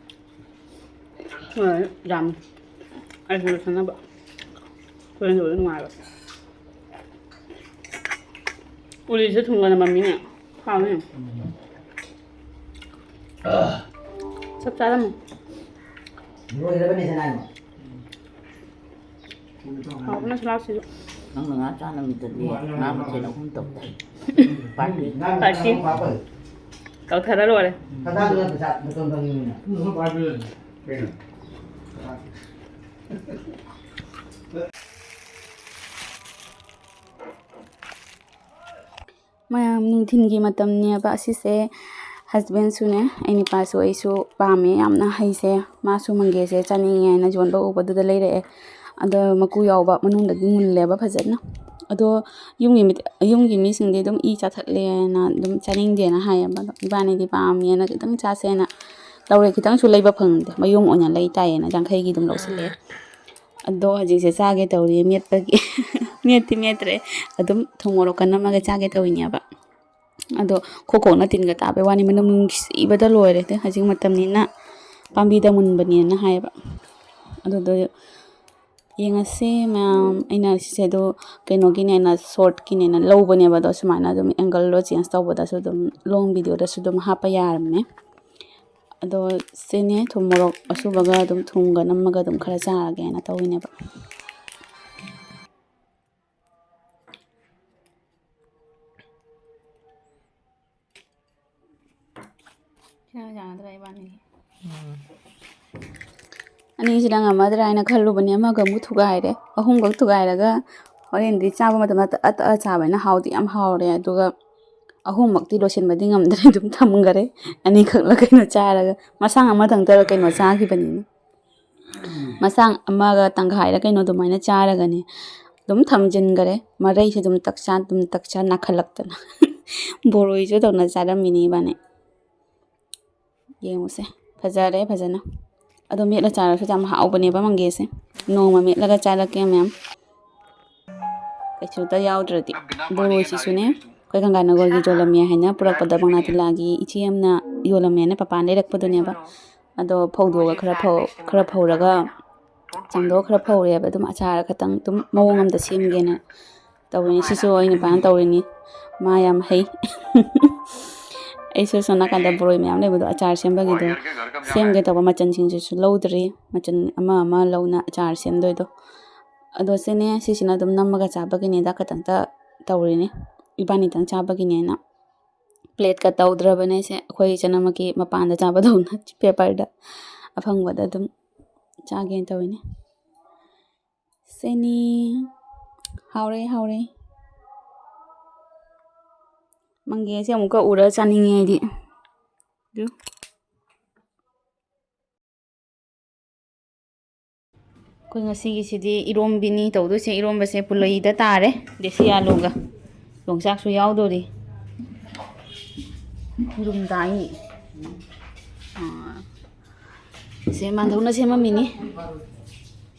ꯍꯣꯏ, ꯌꯥꯝꯃꯤ꯫ ꯑꯩꯁꯨ ꯂꯣꯏꯁꯟꯅꯕ꯫ ꯍꯣꯔꯦꯟ ꯂꯣꯏꯕ ꯅꯨꯡꯉꯥꯏꯕ꯫ ꯎꯔꯤꯁꯦ ꯊꯨꯝꯒ ꯅꯝꯃꯝꯃꯤꯅꯦ꯫ ꯍꯥꯎꯅꯤ꯫ ꯎꯝ꯫ ꯆꯞ ꯆꯥꯔꯝꯃꯦ꯫ ꯂꯣꯏꯔꯕꯅꯦ ꯁꯅꯥꯏ꯫ ꯍꯥꯎꯕꯅ ꯁꯂꯥꯛꯁꯤꯁꯨ꯫ ꯅꯪꯅ ꯉꯥ ꯆꯥꯅꯕꯗꯗꯤ ꯉꯥ ꯃꯊꯦꯜ ꯑꯍꯨꯝ ꯇꯧ ꯇꯥꯏ꯫ ꯄꯥꯔꯇꯤ꯫ ꯄꯥꯔꯇꯤ꯫ ꯇꯧꯊꯔ ꯂꯣꯏꯔꯦ꯫ ꯀꯩꯅꯣ? ꯃꯌꯥꯝ, ꯅꯨꯡꯊꯤꯜꯒꯤ ꯃꯇꯝꯅꯦꯕ ꯑꯁꯤꯁꯦ꯫ Husbandꯁꯨꯅꯦ, ꯑꯩ ꯅꯨꯄꯥꯁꯨ, ꯑꯩꯁꯨ ꯄꯥꯝꯃꯦ ꯌꯥꯝꯅ ꯍꯩꯁꯦ꯫ ꯃꯥꯁꯨ ꯃꯪꯒꯦꯁꯦ ꯆꯥꯅꯤꯡꯉꯦ ꯍꯥꯏꯅ ꯌꯣꯟꯕ ꯎꯕꯗꯨꯗ ꯂꯩꯔꯛꯑꯦ꯫ ꯑꯗꯣ ꯃꯀꯨ ꯌꯥꯎꯕ, ꯃꯅꯨꯡꯗꯒꯤ ꯃꯨꯜꯂꯦꯕ ꯐꯖꯅ꯫ ꯑꯗꯣ ꯌꯨꯝꯒꯤ ꯃꯤꯠ-, ꯌꯨꯝꯒꯤ ꯃꯤꯁꯤꯡꯗꯤ ꯑꯗꯨꯝ ꯏ ꯆꯥꯊꯠꯂꯦꯅ ꯑꯗꯨꯝ ꯆꯥꯅꯤꯡꯗꯦꯅ ꯍꯥꯏꯌꯦꯕ꯫ ꯑꯗꯣ ꯏꯕꯥꯅꯤꯗꯤ ꯄꯥꯝꯃꯦꯅ ꯈꯤꯇꯪ ꯆꯥꯁꯦꯅ ꯂꯧꯔꯦ꯫ ꯈꯤꯇꯪꯁꯨ ꯂꯩꯕ ꯐꯪꯗꯦ, ꯃꯌꯣꯝ ꯑꯣꯏꯅ ꯂꯩ ꯇꯥꯏꯌꯦꯅ ꯌꯥꯡꯈꯩꯒꯤ ꯑꯗꯨꯝ ꯂꯧꯁꯤꯜꯂꯛꯑꯦ꯫ ꯑꯗꯣ ꯍꯧꯖꯤꯛꯁꯦ ꯆꯥꯒꯦ ꯇꯧꯔꯤ ꯃꯦꯠꯄꯒꯤ꯫ ꯃꯦꯠꯇꯤ ꯃꯦꯠꯇ꯭ꯔꯦ, ꯑꯗꯨꯝ ꯊꯨꯝ ꯃꯣꯔꯣꯛꯀ ꯅꯝꯃꯒ ꯆꯥꯒꯦ ꯇꯧꯔꯤꯅꯦꯕ꯫ ꯑꯗꯣ ꯈꯣꯛ ꯈꯣꯛꯅ ꯇꯤꯟꯒ ꯇꯥꯕꯩ ꯋꯥꯅꯤ, ꯃꯅꯝ ꯅꯨꯡꯁꯤꯕꯗ ꯂꯣꯏꯔꯦ꯫ ꯍꯧꯖꯤꯛ ꯃꯇꯝꯅꯤꯅ ꯄꯥꯝꯕꯤꯗ ꯃꯨꯟꯕꯅꯦꯅ ꯍꯥꯏꯌꯦꯕ꯫ ꯑꯗꯨꯗꯣ ꯌꯦꯡꯉꯁꯦ ꯃꯌꯥꯝ꯫ ꯑꯩꯅ ꯁꯤꯁꯦ ꯑꯗꯣ ꯀꯩꯅꯣꯒꯤꯅꯦꯅ, shortꯀꯤꯅꯦꯅ ꯂꯧꯕꯅꯦꯕ꯫ ꯑꯗꯣ ꯁꯨꯃꯥꯏꯅ ꯑꯗꯨꯝ angleꯗꯣ change ꯇꯧꯕꯗꯁꯨ ꯑꯗꯨꯝ long videoꯗꯁꯨ ꯑꯗꯨꯝ ꯍꯥꯞꯄ ꯌꯥꯔꯝꯅꯦ꯫ ꯑꯗꯣ ꯁꯤꯅꯦ ꯊꯨꯝ ꯃꯣꯔꯣꯛ ꯑꯁꯨꯕꯒ ꯑꯗꯨꯝ ꯊꯨꯝꯒ ꯅꯝꯃꯒ ꯑꯗꯨꯝ ꯈꯔ ꯆꯥꯔꯒꯦꯅ ꯇꯧꯋꯤꯅꯦꯕ꯫ ꯁꯤꯅ ꯌꯥꯒꯗ꯭ꯔꯥ ꯏꯕꯥꯅꯤꯒꯤ? ꯎꯝ꯫ ꯑꯅꯤꯁꯤꯅ ꯉꯝꯃꯗ꯭ꯔꯥ ꯍꯥꯏꯅ ꯈꯜꯂꯨꯕꯅꯦ, ꯑꯃꯒ ꯑꯃꯨꯛ ꯊꯨꯒꯥꯏꯔꯦ꯫ ꯑꯍꯨꯝꯈꯛ ꯊꯨꯒꯥꯏꯔꯒ ꯍꯣꯔꯦꯟꯗꯤ ꯆꯥꯕ ꯃꯇꯝꯗ ꯇꯛꯑ ꯇꯛꯑ ꯆꯥꯕꯅꯤꯅ ꯍꯥꯎꯗꯤ ꯌꯥꯝ ꯍꯥꯎꯔꯦ꯫ ꯑꯗꯨꯒ ꯑꯍꯨꯝꯃꯛꯇꯤ ꯂꯣꯏꯁꯤꯟꯕꯗꯤ ꯉꯝꯗ꯭ꯔꯦ, ꯑꯗꯨꯝ ꯊꯝꯈꯔꯦ꯫ ꯑꯅꯤꯈꯛꯂ ꯀꯩꯅꯣ ꯆꯥꯔꯒ, ꯃꯁꯥꯡ ꯑꯃꯇꯪꯇꯔ ꯀꯩꯅꯣ ꯆꯥꯈꯤꯕꯅꯤꯅ꯫ ꯃꯁꯥꯡ ꯑꯃꯒ ꯇꯪꯈꯥꯏꯔ ꯀꯩꯅꯣ ꯑꯗꯨꯃꯥꯏꯅ ꯆꯥꯔꯒꯅꯦ ꯑꯗꯨꯝ ꯊꯝꯖꯤꯟꯈꯔꯦ꯫ ꯃꯔꯩꯁꯦ ꯑꯗꯨꯝ ꯇꯛꯆꯥ ꯑꯗꯨꯝ ꯇꯛꯆꯥ ꯅꯥꯈꯠꯂꯛꯇꯅ꯫ ꯕꯣꯔꯣꯏꯁꯨ ꯇꯧꯅ ꯆꯥꯔꯝꯃꯤꯅꯦ ꯏꯕꯥꯅꯤ꯫ ꯌꯦꯡꯉꯨꯁꯦ, ꯐꯖꯔꯦ ꯐꯖꯅ꯫ ꯑꯗꯣ ꯃꯦꯠꯂ ꯆꯥꯔꯁꯨ ꯌꯥꯝ ꯍꯥꯎꯕꯅꯦꯕ ꯃꯪꯒꯦꯁꯦ꯫ ꯅꯣꯡꯃ ꯃꯦꯠꯂꯒ ꯆꯥꯔꯛꯀꯦ ꯃꯌꯥꯝ꯫ ꯀꯩꯁꯨꯇ ꯌꯥꯎꯗ꯭ꯔꯗꯤ꯫ ꯕꯣꯔꯣꯏꯁꯤꯁꯨꯅꯦ, ꯑꯩꯈꯣꯏ ꯒꯪꯒꯥꯅꯒꯔꯒꯤ ꯌꯣꯜꯂꯝꯃꯦ ꯍꯥꯏꯅ ꯄꯨꯔꯛꯄꯗ ꯃꯪꯂꯥ ꯇꯤꯜꯂꯥꯒꯤ ꯏꯆꯦ ꯑꯃꯅ ꯌꯣꯜꯂꯝꯃꯦꯅ ꯄꯄꯥꯅ ꯂꯩꯔꯛꯄꯗꯨꯅꯦꯕ꯫ ꯑꯗꯣ ꯐꯧꯗꯣꯛꯑꯒ ꯈꯔ ꯐꯧ-, ꯈꯔ ꯐꯧꯔꯒ ꯆꯥꯝꯗꯣꯛꯑ ꯈꯔ ꯐꯧꯔꯦꯕ꯫ ꯑꯗꯨꯝ ꯑꯆꯥꯔ ꯈꯛꯇꯪ ꯑꯗꯨꯝ ꯃꯑꯣꯡ ꯑꯃꯗ ꯁꯦꯝꯒꯦꯅ ꯇꯧꯔꯤꯅꯤ꯫ ꯁꯤꯁꯨ ꯑꯩ ꯅꯨꯄꯥꯅ ꯇꯧꯔꯤꯅꯤ꯫ ꯃꯥ ꯌꯥꯝ ꯍꯩ꯫ ꯑꯩꯁꯨ ꯁꯣꯝ ꯅꯥꯀꯟꯗ ꯕꯣꯔꯣꯏ ꯃꯌꯥꯝ ꯂꯩꯕꯗꯣ ꯑꯆꯥꯔ ꯁꯦꯝꯕꯒꯤꯗꯣ ꯁꯦꯝꯒꯦ ꯇꯧꯕ, ꯃꯆꯜꯁꯤꯡꯁꯤꯁꯨ ꯂꯧꯗ꯭ꯔꯤ, ꯃꯆꯜ ꯑꯃ ꯑꯃ ꯂꯧꯅ ꯑꯆꯥꯔ ꯁꯦꯝꯗꯣꯏꯗꯣ꯫ ꯑꯗꯣ ꯁꯤꯅꯦ, ꯁꯤꯁꯤꯅ ꯑꯗꯨꯝ ꯅꯝꯃꯒ ꯆꯥꯕꯒꯤꯅꯤꯗ, ꯈꯇꯪꯇ ꯇꯧꯔꯤꯅꯤ, ꯏꯕꯥꯅꯤꯇꯪ ꯆꯥꯕꯒꯤꯅꯦꯅ꯫ ꯄ꯭ꯂꯦꯠꯀ ꯇꯧꯗ꯭ꯔꯕꯅꯦ ꯑꯩꯁꯦ, ꯑꯩꯈꯣꯏ ꯏꯆꯟ ꯑꯃꯒꯤ ꯃꯄꯥꯟꯗ ꯆꯥꯕꯗꯧꯅ ꯄꯦꯄꯔꯗ ꯑꯐꯪꯕꯗ ꯑꯗꯨꯝ ꯆꯥꯒꯦꯅ ꯇꯧꯔꯤꯅꯦ꯫ ꯁꯤꯅꯤ꯫ ꯍꯥꯎꯔꯦ, ꯍꯥꯎꯔꯦ꯫ ꯃꯪꯒꯦꯁꯦ ꯑꯃꯨꯛꯀ ꯎꯔ ꯆꯥꯅꯤꯡꯉꯦ ꯑꯩꯗꯤ꯫ ꯑꯗꯨ꯫ ꯑꯩꯈꯣꯏ ꯉꯁꯤꯒꯤꯁꯤꯗꯤ ꯏꯔꯣꯝꯕꯤꯅꯤ ꯇꯧꯗꯣꯏꯁꯦ꯫ ꯏꯔꯣꯝꯕꯁꯦ ꯄꯨꯂꯩꯗ ꯇꯥꯔꯦ, ꯗꯦꯁꯤ ꯑꯂꯨꯒ꯫ ꯌꯣꯡꯆꯥꯛꯁꯨ ꯌꯥꯎꯗꯣꯔꯤ꯫ ꯌꯦꯔꯨꯝ ꯇꯥꯏ꯫ ꯑꯥ, ꯁꯦ ꯃꯥꯟꯙꯧꯅ ꯁꯦꯝꯃꯝꯃꯤꯅꯤ꯫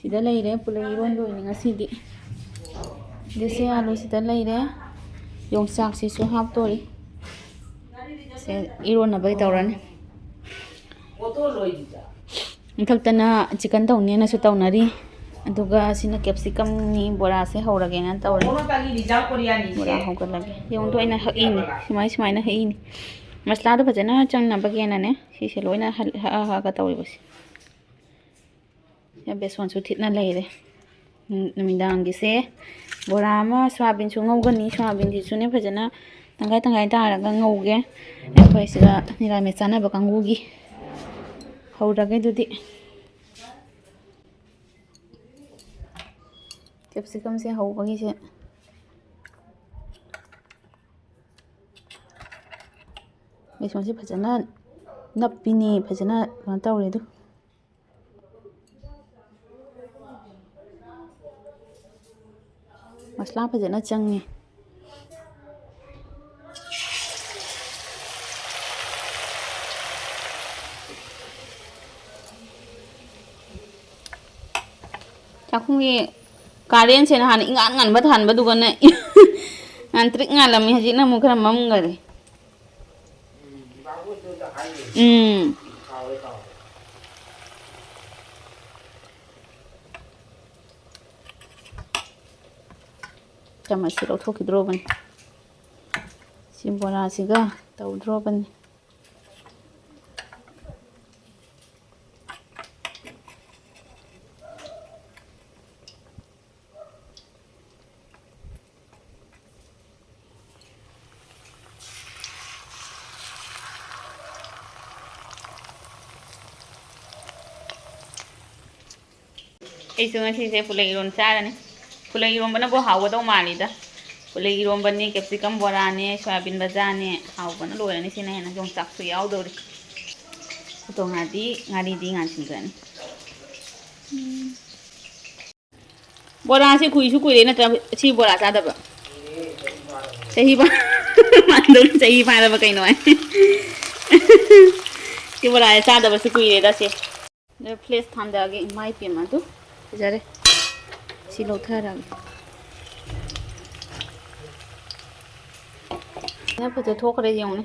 ꯁꯤꯗ ꯂꯩꯔꯦ, ꯄꯨꯂꯩ ꯏꯔꯣꯟꯗꯣꯏꯅꯤ ꯉꯁꯤꯗꯤ꯫ ꯗꯦꯁꯤ ꯑꯂꯨ ꯁꯤꯗ ꯂꯩꯔꯦ꯫ ꯌꯣꯡꯆꯥꯛꯁꯤꯁꯨ ꯍꯥꯞꯇꯣꯔꯤ꯫ ꯁꯦ ꯏꯔꯣꯟꯅꯕꯒꯤ ꯇꯧꯔꯅꯤ꯫ ꯃꯊꯛꯇꯅ ꯆꯤꯀꯟ ꯇꯧꯅꯦꯅꯁꯨ ꯇꯧꯅꯔꯤ꯫ ꯑꯗꯨꯒ ꯁꯤꯅ ꯀꯦꯞꯁꯤꯀꯝꯅꯤ, ꯕꯣꯔꯥꯁꯦ ꯍꯧꯔꯒꯦꯅ ꯇꯧꯔꯤ꯫ ꯕꯣꯔꯥ ꯍꯧꯒꯠꯂꯒꯦ꯫ ꯌꯦꯡꯉꯨꯗꯣ, ꯑꯩꯅ ꯍꯛꯏꯅꯤ, ꯁꯨꯃꯥꯏ ꯁꯨꯃꯥꯏꯅ ꯍꯛꯏꯅꯤ꯫ ꯃꯁꯂꯥꯗꯣ ꯐꯖꯅ ꯆꯪꯅꯕꯒꯤꯅꯅꯦ ꯁꯤꯁꯦ ꯂꯣꯏꯅ ꯍꯛ-, ꯍꯛꯑ ꯍꯛꯑꯒ ꯇꯧꯔꯤꯕꯁꯦ꯫ ꯁꯤꯗ ꯕꯦꯁꯣꯟꯁꯨ ꯊꯤꯠꯅ ꯂꯩꯔꯦ꯫ ꯅꯨ-, ꯅꯨꯃꯤꯗꯥꯡꯒꯤꯁꯦ ꯕꯣꯔꯥ ꯑꯃ, ꯁꯣꯌꯥꯕꯤꯟꯁꯨ ꯉꯧꯒꯅꯤ꯫ ꯁꯣꯌꯥꯕꯤꯟꯁꯤꯁꯨꯅꯦ ꯐꯖꯅ ꯇꯪꯈꯥꯏ ꯇꯪꯈꯥꯏ ꯇꯥꯔꯒ ꯉꯧꯒꯦ꯫ ꯑꯩꯈꯣꯏ ꯁꯤꯗ ꯅꯤꯔꯥꯃꯤꯁ ꯆꯥꯅꯕ ꯀꯥꯡꯕꯨꯒꯤ ꯍꯧꯔꯒꯦ ꯑꯗꯨꯗꯤ꯫ ꯀꯦꯞꯁꯤꯀꯝꯁꯦ ꯍꯧꯕꯒꯤꯁꯦ ꯕꯦꯁꯣꯟꯁꯦ ꯐꯖꯅ ꯅꯞꯄꯤꯅꯤ, ꯐꯖꯅ ꯀꯩꯅꯣ ꯇꯧꯔꯦ ꯑꯗꯨ꯫ ꯃꯁꯂꯥ ꯐꯖꯅ ꯆꯪꯉꯦ꯫ ꯆꯥꯛꯈꯨꯝꯒꯤ ꯀꯥꯔꯦꯟꯁꯦ ꯅꯍꯥꯟ ꯏꯉꯥꯟ ꯉꯥꯟꯕ ꯊꯥꯟꯕꯗꯨꯒꯅꯦ ꯉꯥꯟꯇ꯭ꯔꯤꯛ ꯉꯥꯜꯂꯝꯃꯤ, ꯍꯧꯖꯤꯛꯅ ꯑꯃꯨꯛ ꯈꯔ ꯃꯝꯈꯔꯦ꯫ ꯎꯝ꯫ ꯆꯥꯃꯁꯁꯦ ꯂꯧꯊꯣꯛꯈꯤꯗ꯭ꯔꯣꯕꯅꯤ꯫ ꯁꯤ ꯕꯣꯔꯥꯁꯤꯒ ꯇꯧꯗ꯭ꯔꯣꯕꯅꯤ꯫ ꯑꯩꯁꯨ ꯉꯁꯤꯁꯦ ꯄꯨꯂꯩ ꯏꯔꯣꯟ ꯆꯥꯔꯅꯤ꯫ ꯄꯨꯂꯩ ꯏꯔꯣꯟꯕꯅꯕꯨ ꯍꯥꯎꯒꯗꯧ ꯃꯥꯜꯂꯤꯗ꯫ ꯄꯨꯂꯩ ꯏꯔꯣꯟꯕꯅꯦ, ꯀꯦꯞꯁꯤꯀꯝ ꯕꯣꯔꯥꯅꯦ, ꯁꯣꯌꯥꯕꯤꯟ ꯕꯖꯥꯅꯦ, ꯍꯥꯎꯕꯅ ꯂꯣꯏꯔꯅꯤ꯫ ꯁꯤꯅ ꯍꯦꯟꯅ ꯌꯣꯡꯆꯥꯛꯁꯨ ꯌꯥꯎꯗꯧꯔꯤ꯫ ꯎꯇꯣꯡ ꯉꯥꯗꯤ, ꯉꯥꯔꯤꯗꯤ ꯉꯥꯟꯁꯤꯟꯈ꯭ꯔꯅꯤ꯫ ꯎꯝ꯫ ꯕꯣꯔꯥꯁꯦ ꯀꯨꯏꯁꯨ ꯀꯨꯏꯔꯦ ꯅꯠꯇ꯭ꯔꯥ ꯁꯤ ꯕꯣꯔꯥ ꯆꯥꯗꯕ? ꯆꯍꯤ ꯐꯥ-, ꯃꯥꯟꯗꯧꯅ ꯆꯍꯤ ꯐꯥꯔꯕ ꯀꯩꯅꯣ ꯍꯥꯏ꯫ ꯁꯤ ꯕꯣꯔꯥꯁꯦ ꯆꯥꯗꯕꯁꯨ ꯀꯨꯏꯔꯦꯗ ꯁꯦ꯫ ꯑꯗ ꯐ꯭ꯂꯦꯁ ꯊꯥꯡꯗꯔꯛꯑꯒꯦ, ꯏꯃꯥ ꯏꯄꯦꯝꯃ ꯑꯗꯨ ꯐꯖꯔꯦ꯫ ꯁꯤ ꯂꯧꯊꯔꯒꯦ꯫ ꯐꯖꯅ ꯐꯖ ꯊꯣꯛꯈ꯭ꯔꯦ ꯌꯦꯡꯉꯨꯅꯦ꯫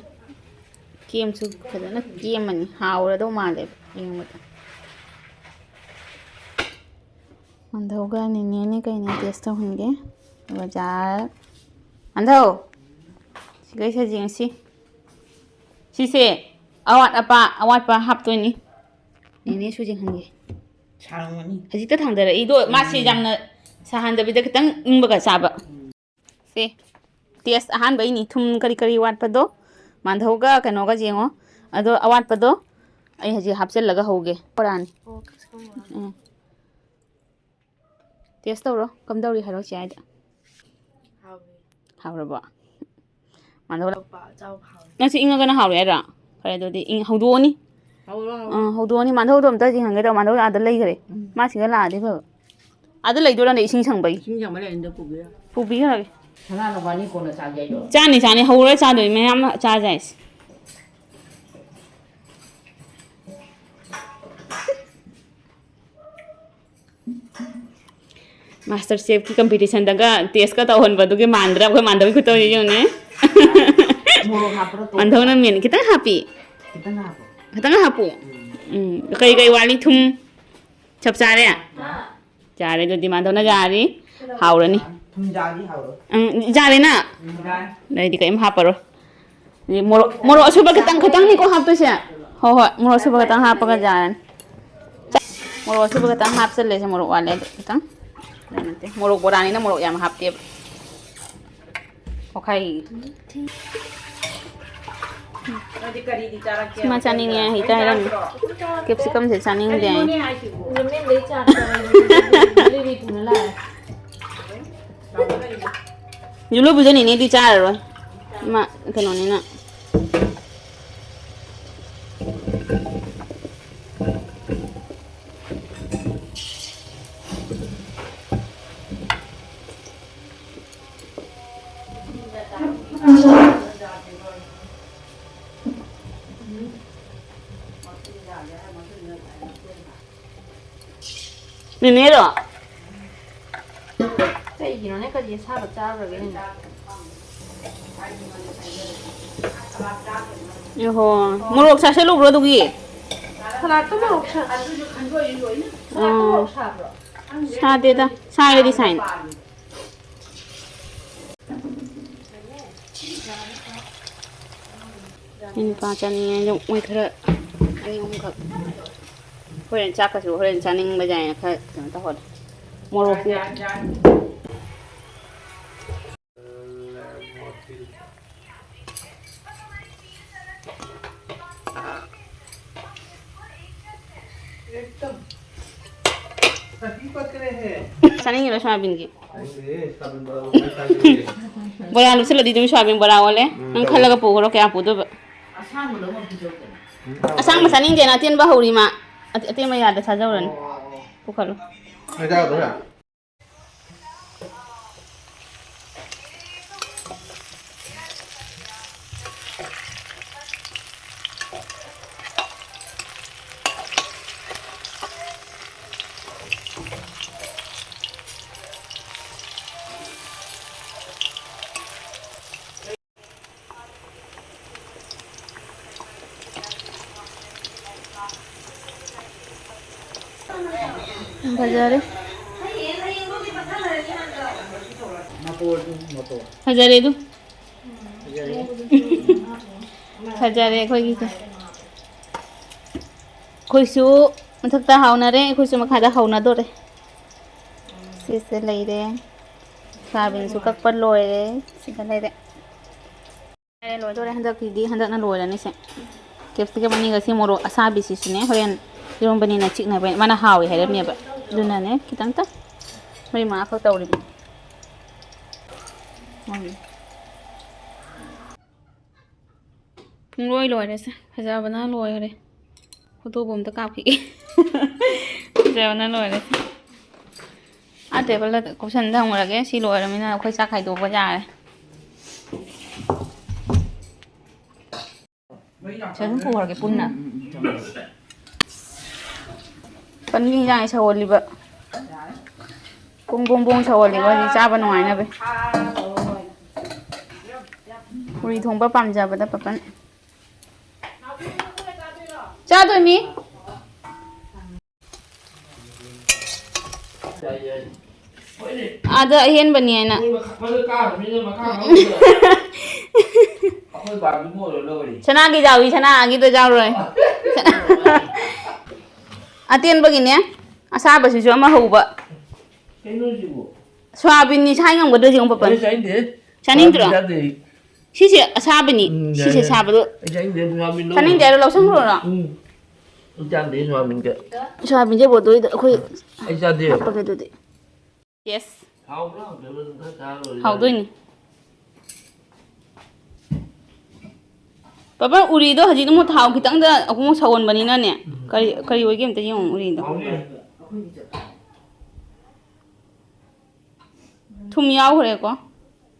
ꯀꯦꯝꯁꯨ ꯐꯖꯅ ꯀꯦꯝꯃꯅꯤ, ꯍꯥꯎꯔꯗꯧ ꯃꯥꯜꯂꯦꯕ ꯌꯦꯡꯕꯗ꯫ ꯃꯥꯟꯙꯧꯒ ꯅꯦꯅꯦꯅꯦ ꯀꯩꯅꯦ ꯇꯦꯁ ꯇꯧꯍꯟꯒꯦ꯫ ꯑꯗꯨꯒ ꯖꯥꯔ꯫ ꯃꯥꯟꯙꯧ! ꯁꯤꯒꯩꯁꯦ ꯌꯦꯡꯁꯤ꯫ ꯁꯤꯁꯦ ꯑꯋꯥꯠ ꯑꯄꯥ, ꯑꯋꯥꯠꯄ ꯍꯥꯞꯇꯣꯏꯅꯤ꯫ ꯅꯦꯅꯦꯁꯨ ꯌꯦꯡꯍꯟꯒꯦ꯫ ꯁꯥꯔꯝꯒꯅꯤ꯫ ꯍꯧꯖꯤꯛꯇ ꯊꯥꯡꯗꯔꯛꯏꯗꯣ, ꯃꯥꯁꯤ ꯎꯝ꯫ ꯌꯥꯝꯅ ꯁꯥꯍꯟꯗꯕꯤꯗ ꯈꯤꯇꯪ ꯏꯪꯕꯒ ꯆꯥꯕ꯫ ꯎꯝ꯫ ꯁꯦ, ꯇꯦꯁ ꯑꯍꯥꯟꯕꯩꯅꯤ꯫ ꯊꯨꯝ ꯀꯔꯤ ꯀꯔꯤ ꯋꯥꯠꯄꯗꯣ ꯃꯥꯟꯙꯧꯒ ꯀꯩꯅꯣꯒ ꯌꯦꯡꯉꯣ꯫ ꯑꯗꯣ ꯑꯋꯥꯠꯄꯗꯣ ꯑꯩ ꯍꯧꯖꯤꯛ ꯍꯥꯞꯆꯤꯜꯂꯒ ꯍꯧꯒꯦ꯫ ꯕꯣꯔꯥꯅꯤ꯫ ꯑꯣ, ꯀꯛꯆꯤꯡ ꯕꯣꯔꯥ꯫ ꯎꯝ꯫ ꯇꯦꯁ ꯇꯧꯔꯣ꯫ ꯀꯝꯗꯧꯔꯤ ꯍꯥꯏꯔꯣ ꯆꯦ ꯍꯥꯏꯗ꯫ ꯍꯥꯎꯋꯦ꯫ ꯍꯥꯎꯔꯕꯣ? ꯃꯥꯟꯗꯧꯔ-, ꯑꯇꯣꯞꯄ ꯑꯆꯥꯎꯕ ꯍꯥꯎꯋꯦ꯫ ꯅꯪꯁꯨ ꯏꯪꯉꯒꯅ ꯍꯥꯎꯔꯦ ꯍꯥꯏꯔꯣ? ꯐꯔꯦ, ꯑꯗꯨꯗꯤ ꯏꯪ-, ꯍꯧꯗꯣꯛꯑꯣꯅꯤ꯫ ꯍꯧꯔꯣ, ꯍꯧꯔꯣ꯫ ꯑꯥ, ꯍꯧꯗꯣꯛꯑꯣꯅꯤ꯫ ꯃꯥꯟꯗꯧꯗꯣ ꯑꯝꯇ ꯌꯦꯡꯍꯟꯒꯦ ꯇꯧ꯫ ꯃꯥꯟꯗꯧ ꯑꯥꯗ ꯂꯩꯈ꯭ꯔꯦ꯫ ꯎꯝ꯫ ꯃꯥ ꯁꯤꯗ ꯂꯥꯛꯑꯗꯤ ꯐꯕ꯫ ꯑꯥꯗ ꯂꯩꯗꯣꯏꯔꯣꯅꯦ ꯏꯁꯤꯡ ꯁꯪꯕꯒꯤ? ꯏꯁꯤꯡ ꯆꯥꯝꯕ ꯂꯩꯔꯝꯗ ꯄꯨꯕꯤꯔꯣ꯫ ꯄꯨꯕꯤꯈ꯭ꯔꯒꯦ꯫ ꯁꯅꯥ ꯅꯕꯥꯅꯤ ꯀꯣꯟꯅ ꯆꯥꯒꯦ ꯍꯥꯏꯗꯣ? ꯆꯥꯅꯤ, ꯆꯥꯅꯤ꯫ ꯍꯧꯔ ꯆꯥꯗꯣꯏꯅꯤ꯫ ꯃꯌꯥꯝ ꯆꯥꯖꯦ ꯍꯥꯏꯁꯦ꯫ ꯃꯥꯁꯇꯔ ꯆꯦꯐꯀꯤ ꯀꯝꯄꯤꯇꯤꯁꯟꯗꯒ ꯇꯦꯁꯀ ꯇꯧꯍꯟꯕꯗꯨꯒꯤ ꯃꯥꯟꯗ꯭ꯔꯥ? ꯑꯩꯈꯣꯏ ꯃꯥꯟꯗꯕꯒꯤ ꯈꯨꯇꯧꯁꯦ ꯌꯦꯡꯉꯨꯅꯦ꯫ ꯃꯣꯔꯣꯛ ꯍꯥꯞꯄ꯭ꯔꯣ ꯇꯣꯠꯄ꯭ꯔꯣ? ꯃꯥꯟꯗꯧꯅ ꯃꯦꯟ ꯈꯤꯇꯪ ꯍꯥꯞꯄꯤ꯫ ꯈꯤꯇꯪ ꯍꯥꯞꯄꯣ꯫ ꯈꯤꯇꯪ ꯍꯥꯞꯄꯨ꯫ ꯎꯝ꯫ ꯎꯝ꯫ ꯀꯩ ꯀꯩ ꯋꯥꯠꯂꯤ? ꯊꯨꯝ꯫ ꯆꯞ ꯆꯥꯔꯦ? ꯑꯥ꯫ ꯌꯥꯔꯦ, ꯑꯗꯨꯗꯤ ꯃꯥꯟꯗꯧꯅ ꯌꯥꯔꯤ꯫ ꯍꯥꯎꯔꯅꯤ꯫ ꯊꯨꯝꯖꯥꯗꯤ ꯍꯥꯎꯔꯣꯏ꯫ ꯎꯝ, ꯌꯥꯔꯦꯅ? ꯎꯝ, ꯌꯥꯔꯦ꯫ ꯑꯗꯩꯗꯤ ꯀꯩꯝ ꯍꯥꯞꯄꯔꯣꯏ꯫ ꯑꯗꯩ ꯃꯣꯔꯣꯛ, ꯃꯣꯔꯣꯛ ꯑꯁꯨꯕ ꯈꯤꯇꯪ, ꯈꯤꯇꯪꯅꯤꯀꯣ ꯍꯥꯞꯇꯣꯏꯁꯦ꯫ ꯍꯣꯏ, ꯍꯣꯏ, ꯃꯣꯔꯣꯛ ꯑꯁꯨꯕ ꯈꯤꯇꯪ ꯍꯥꯞꯄꯒ ꯌꯥꯔꯅꯤ꯫ ꯃꯣꯔꯣꯛ ꯑꯁꯨꯕ ꯈꯤꯇꯪ ꯍꯥꯞꯆꯜꯂꯦ꯫ ꯁꯦ ꯃꯣꯔꯣꯛ ꯋꯥꯠꯂꯦ ꯑꯗꯨ ꯈꯤꯇꯪ꯫ ꯅꯠꯇꯦ, ꯃꯣꯔꯣꯛ ꯕꯣꯔꯥꯅꯤꯅ ꯃꯣꯔꯣꯛ ꯌꯥꯝ ꯍꯥꯞꯇꯦꯕ꯫ ꯋꯥꯈꯩ꯫ ꯅꯪꯗꯤ ꯀꯔꯤꯗꯤ ꯆꯥꯔꯛꯀꯦ? ꯁꯤꯃ ꯆꯥꯅꯤꯡꯉꯦ ꯍꯦꯛꯇ ꯍꯥꯏꯔꯝꯃꯤ꯫ ꯀꯦꯞꯁꯤꯀꯝꯁꯦ ꯆꯥꯅꯤꯡꯗꯦ ꯍꯥꯏ꯫ ꯀꯔꯤꯅꯣꯅꯦ ꯍꯥꯏꯁꯤꯕꯨ? ꯂꯝꯖꯦꯟꯗꯩ ꯆꯥꯔꯛꯄ ꯍꯥꯏꯗꯤ ꯖꯤꯂꯤꯕꯤ ꯄꯨꯔ ꯂꯥꯛꯑꯦ꯫ ꯖꯨꯂꯨ ꯄꯤꯖꯅꯤꯅꯦꯗꯤ ꯆꯥꯔꯔꯣꯏ꯫ ꯃꯥ ꯀꯩꯅꯣꯅꯤꯅ꯫ ꯅꯦꯅꯦꯔꯣ? ꯀꯩꯒꯤꯅꯣꯅꯦ? ꯀꯔꯤ ꯑꯁꯥꯕ ꯆꯥꯔꯨꯔꯒꯦ ꯅꯦꯅꯦ? ꯑꯣꯍꯣ, ꯃꯣꯔꯣꯛ ꯆꯥꯁꯤꯜꯂꯨꯕ꯭ꯔꯣ ꯑꯗꯨꯒꯤ? ꯁꯂꯥꯠꯇꯣ ꯃꯣꯔꯣꯛ ꯁꯥ-, ꯁꯂꯥꯠꯇꯣ ꯑꯥ꯫ ꯃꯣꯔꯣꯛ ꯁꯥꯕ꯭ꯔꯣ? ꯁꯥꯗꯦꯗ, ꯁꯥꯏꯔꯗꯤ ꯁꯥꯏꯅ꯫ ꯑꯩ ꯅꯨꯄꯥ ꯆꯥꯅꯤꯡꯉꯦ ꯍꯥꯏꯗꯣ ꯃꯣꯏ ꯈꯔ ꯑꯅꯤ ꯑꯍꯨꯝꯈꯛ꯫ ꯍꯣꯔꯦꯟ ꯆꯥꯛꯀꯁꯨ ꯍꯣꯔꯦꯟ ꯆꯥꯅꯤꯡꯕ ꯌꯥꯏꯅ ꯈꯔ ꯀꯩꯅꯣ ꯇꯧꯍꯜꯂꯦ꯫ ꯃꯣꯔꯣꯛꯁꯦ꯫ ꯆꯥꯅꯤꯡꯉꯤꯔꯣ ꯁꯣꯌꯥꯕꯤꯟꯒꯤ? ꯕꯣꯔꯥ ꯂꯨꯞꯁꯤꯜꯂꯗꯤ ꯑꯗꯨꯝ ꯁꯣꯌꯥꯕꯤꯟ ꯕꯣꯔꯥ ꯑꯣꯜꯂꯦ꯫ ꯎꯝ, ꯅꯪ ꯇꯧꯋꯦ꯫ ꯈꯜꯂꯒ ꯄꯨꯈ꯭ꯔꯣ ꯀꯌꯥ ꯄꯨꯗꯣꯏꯕ꯫ ꯑꯁꯥꯡꯕ ꯆꯥꯅꯤꯡꯗꯦꯅ ꯑꯇꯦꯟꯕ ꯍꯧꯔꯤ ꯃꯥ꯫ ꯑꯇꯦꯟꯕ ꯌꯥꯗ ꯆꯥꯖꯧꯔꯅꯤ꯫ ꯄꯨꯈꯠꯂꯣ꯫ ꯅꯪ ꯆꯥꯒꯗ꯭ꯔꯣ? ꯐꯖꯔꯦ꯫ ꯐꯖꯔꯦ ꯑꯗꯨ꯫ ꯐꯖꯔꯦ ꯑꯩꯈꯣꯏꯒꯤꯁꯦ꯫ ꯑꯩꯈꯣꯏꯁꯨ ꯃꯊꯛꯇ ꯍꯧꯅꯔꯦ, ꯑꯩꯈꯣꯏꯁꯨ ꯃꯈꯥꯗ ꯍꯧꯅꯗꯣꯔꯦ꯫ ꯁꯤꯁꯦ ꯂꯩꯔꯦ, ꯁꯣꯌꯥꯕꯤꯟꯁꯨ ꯀꯛꯄ ꯂꯣꯏꯔꯦ꯫ ꯁꯤꯗ ꯂꯩꯔꯦ꯫ ꯂꯣꯏꯔꯦ, ꯂꯣꯏꯗꯣꯔꯦ꯫ ꯍꯟꯗꯛꯀꯤꯗꯤ ꯍꯟꯗꯛꯅ ꯂꯣꯏꯔꯅꯤꯁꯦ꯫ ꯀꯦꯞꯁꯤꯀꯝ ꯑꯅꯤꯒ ꯁꯤ ꯃꯣꯔꯣꯛ ꯑꯁꯥꯕꯤꯁꯤꯁꯨꯅꯦ, ꯍꯣꯔꯦꯟ ꯏꯔꯣꯝꯕꯅꯤꯅ ꯆꯤꯛꯅꯕ꯫ ꯃꯥꯅ ꯍꯥꯎꯋꯦ ꯍꯥꯏꯔꯝꯃꯦꯕ, ꯑꯗꯨꯅꯅꯦ ꯈꯤꯇꯪꯇ ꯃꯔꯤ ꯃꯉꯥꯈꯛ ꯇꯧꯔꯤꯕꯅꯤ꯫ ꯎꯝ꯫ ꯄꯨꯡꯂꯣꯏ ꯂꯣꯏꯔꯦꯁꯦ, ꯐꯖꯕꯅ ꯂꯣꯏꯔꯦ꯫ ꯐꯣꯇꯣꯕꯨ ꯑꯝꯇ ꯀꯥꯞꯈꯤꯒꯦ꯫ ꯐꯖꯕꯅ ꯂꯣꯏꯔꯦ꯫ ꯑꯥ, ꯇꯦꯕꯜꯗ ꯀꯨꯞꯁꯟ ꯊꯝꯈ꯭ꯔꯒꯦ꯫ ꯁꯤ ꯂꯣꯏꯔꯃꯤꯅ ꯑꯩꯈꯣꯏ ꯆꯥꯛ ꯈꯥꯏꯗꯣꯛꯄ ꯌꯥꯔꯦ꯫ ꯁꯤ ꯑꯗꯨꯝ ꯄꯨꯈ꯭ꯔꯒꯦ ꯄꯨꯟꯅ꯫ ꯄꯅꯤ ꯏꯟꯖꯥꯡ ꯁꯧꯍꯜꯂꯤꯕ꯫ ꯄꯨꯡ ꯕꯣꯡ ꯕꯣꯡ ꯁꯧꯍꯜꯂꯤꯕ ꯍꯧꯖꯤꯛ ꯆꯥꯕ ꯅꯨꯡꯉꯥꯏꯅꯕ꯫ ꯄꯨꯔꯤ ꯊꯣꯡꯕ ꯄꯥꯝꯖꯕꯗ ꯄꯥꯄꯟ꯫ ꯆꯥꯗꯣꯏꯅꯤ꯫ ꯑꯥꯗ ꯑꯍꯦꯟꯕꯅꯤ ꯍꯥꯏꯅ꯫ ꯃꯣꯏ ꯃꯈꯥ-, ꯃꯈꯥ ꯃꯈꯥ ꯂꯧꯗꯣꯏꯔꯣ? ꯑꯩꯈꯣꯏ ꯕꯥꯒꯤ ꯃꯣꯏ ꯑꯣꯏꯔ ꯂꯧꯔꯦ꯫ ꯁꯅꯥꯒꯤ ꯖꯥꯎꯏ, ꯁꯅꯥꯒꯤꯗꯣ ꯌꯥꯎꯔꯣꯏ꯫ ꯑꯇꯦꯟꯕꯒꯤꯅꯦ, ꯑꯁꯥꯕꯁꯤꯁꯨ ꯑꯃ ꯍꯧꯕ꯫ ꯀꯩꯅꯣ ꯁꯤꯕꯨ? ꯁꯣꯌꯥꯕꯤꯟꯅꯤ, ꯁꯥꯏ ꯉꯝꯒꯗ꯭ꯔꯣ ꯁꯤꯕꯨ, ꯄꯥꯄꯟ? ꯑꯩ ꯆꯥꯅꯤꯡꯗꯦ꯫ ꯆꯥꯅꯤꯡꯗ꯭ꯔꯣ? ꯆꯥꯅꯤꯡꯗꯦ꯫ ꯁꯤꯁꯦ ꯑꯁꯥꯕꯅꯤ꯫ ꯎꯝ, ꯌꯥꯏ, ꯁꯤꯁꯦ ꯌꯥꯏ꯫ ꯁꯥꯕꯗꯣ꯫ ꯑꯩ ꯆꯥꯅꯤꯡꯗꯦ, ꯁꯣꯌꯥꯕꯤꯟ ꯂꯧ-, ꯆꯥꯅꯤꯡꯗꯦ ꯍꯥꯏꯔꯣ? ꯂꯧꯁꯟꯈ꯭ꯔꯣꯅ? ꯎꯝ꯫ ꯑꯩ ꯆꯥꯗꯦ ꯁꯣꯌꯥꯕꯤꯟꯗꯤ꯫ ꯁꯣꯌꯥꯕꯤꯟꯁꯦ ꯕꯣꯇꯣꯏꯗ ꯑꯩꯈꯣꯏ ꯑꯩ ꯆꯥꯗꯦ꯫ ꯍꯥꯞꯄꯒꯦ ꯑꯗꯨꯗꯤ꯫ Yes꯫ ꯍꯥꯎꯕ꯭ꯔꯥ? ꯍꯥꯎꯇꯕ꯭ꯔꯥ? ꯑꯗꯨꯝ ꯈꯔ ꯆꯥꯔ ꯂꯣꯏꯔꯦ꯫ ꯍꯥꯎꯗꯣꯏꯅꯤ꯫ ꯄꯥꯄꯟ, ꯎꯔꯤꯗꯣ ꯍꯧꯖꯤꯛ ꯑꯃꯨꯛ ꯊꯥꯎ ꯈꯤꯇꯪꯗ ꯑꯃꯨꯛ ꯁꯧꯍꯟꯕꯅꯤꯅꯅꯦ꯫ ꯎꯝ꯫ ꯀꯔꯤ, ꯀꯔꯤ ꯑꯣꯏꯒꯦ ꯑꯝꯇ ꯌꯦꯡꯉꯨ ꯎꯔꯤꯗꯣ꯫ ꯍꯥꯎꯅꯤ꯫ ꯊꯨꯝ ꯌꯥꯎꯈ꯭ꯔꯦꯀꯣ?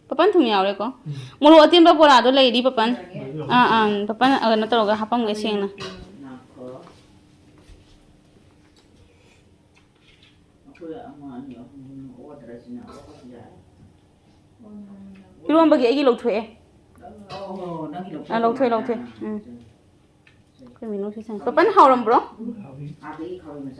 ꯄꯥꯄꯟ, ꯊꯨꯝ ꯌꯥꯎꯔꯦꯀꯣ? ꯎꯝ꯫ ꯃꯣꯔꯣꯛ ꯑꯇꯦꯟꯕ ꯕꯣꯔꯥꯗꯣ ꯂꯩꯔꯤ, ꯄꯥꯄꯟ꯫ ꯂꯩꯔꯤ꯫ ꯑꯥ, ꯑꯥ, ꯄꯥꯄꯟ, ꯑ, ꯀꯩꯅꯣ ꯇꯧꯔꯒ ꯍꯥꯞꯄꯝꯒꯦ ꯁꯦꯡꯅ꯫ ꯏꯔꯣꯝꯕꯒꯤ ꯑꯩꯒꯤ ꯂꯧꯊꯣꯛꯑꯦ꯫ ꯑꯥ, ꯂꯧꯊꯣꯛꯑꯦ, ꯂꯧꯊꯣꯛꯑꯦ꯫ ꯎꯝ꯫ ꯑꯩꯈꯣꯏ ꯃꯤꯅꯨ ꯁꯤ ꯆꯪꯉꯦ꯫ ꯄꯥꯄꯟ, ꯍꯥꯎꯔꯝꯕ꯭ꯔꯣ? ꯍꯥꯎꯏ꯫